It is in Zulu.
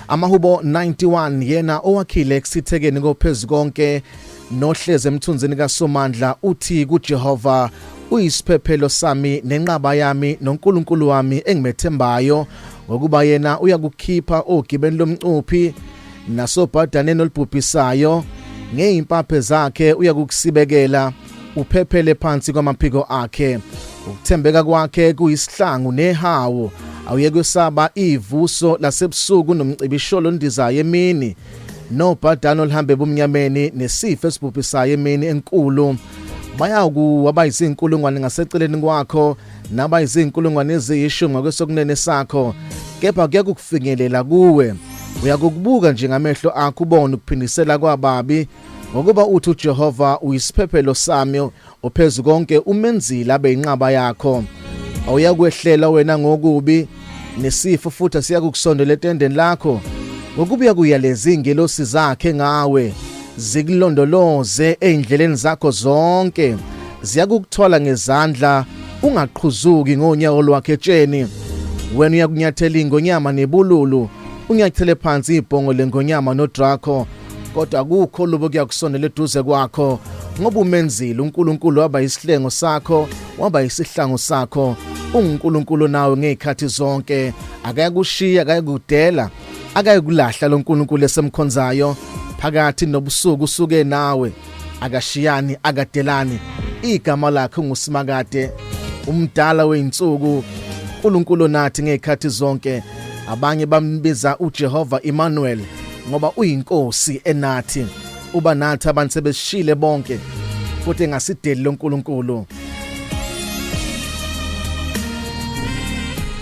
Amahubo 91. Yena owakhile ekusithekeni kophezu konke nohleze emthunzini kaSomandla uthi kuJehova, uyisiphephelo sami nenqaba yami noNkulunkulu wami engimethembayo, ngokuba yena uyakukhipha ogibeni lomcuphi nasobhadaneni olubhubhisayo. Ngezimpaphe zakhe uyakukusibekela, uphephele phansi kwamaphiko akhe. Ukuthembeka kwakhe kuyisihlangu nehawu. Awuyekwesaba ivuso lasebusuku nomcibisholo ondizayo emini, nobhadane oluhambe ebumnyameni, nesifo esibhubhisayo emini enkulu. Bayakuwa abayizinkulungwane ngaseceleni kwakho, nabayizinkulungwane eziyishumi ngakwesokunene sakho, kepha kuyakukufinyelela kuwe. Uyakukubuka nje ngamehlo akho, ubone ukuphindisela kwababi. Ngokuba uthi uJehova uyisiphephelo sami, ophezu konke umenzile abe inqaba yakho. Awuyakwehlela wena ngokubi, nesifo futhi asiyakukusondela etendeni lakho, ngokuba uyakuyaleza izingelosi zakhe ngawe, zikulondoloze ezindleleni zakho zonke. Ziyakukuthwala ngezandla, ungaqhuzuki ngonyawo lwakhe etsheni. Wena uyakunyathela ingonyama nebululu, unyathele phansi ibhongo lengonyama nodrako, kodwa akukho lubo kuyakusondela eduze kwakho, ngoba umenzile uNkulunkulu waba isihlengo sakho, waba isihlangu sakho. UnguNkulunkulu nawe ngezikhathi zonke, akayakushiya, akayakudela, akayikulahla lo Nkulunkulu esemkhonzayo. Phakathi nobusuku usuke nawe, akashiyani, akadelani. Igama lakhe nguSimakade, umdala weinsuku, uNkulunkulu nathi ngezikhathi zonke. Abanye bambiza uJehova Emmanuel, ngoba uyinkosi enathi, uba nathi abantu sebesishile bonke, futhi engasideli loNkulunkulu.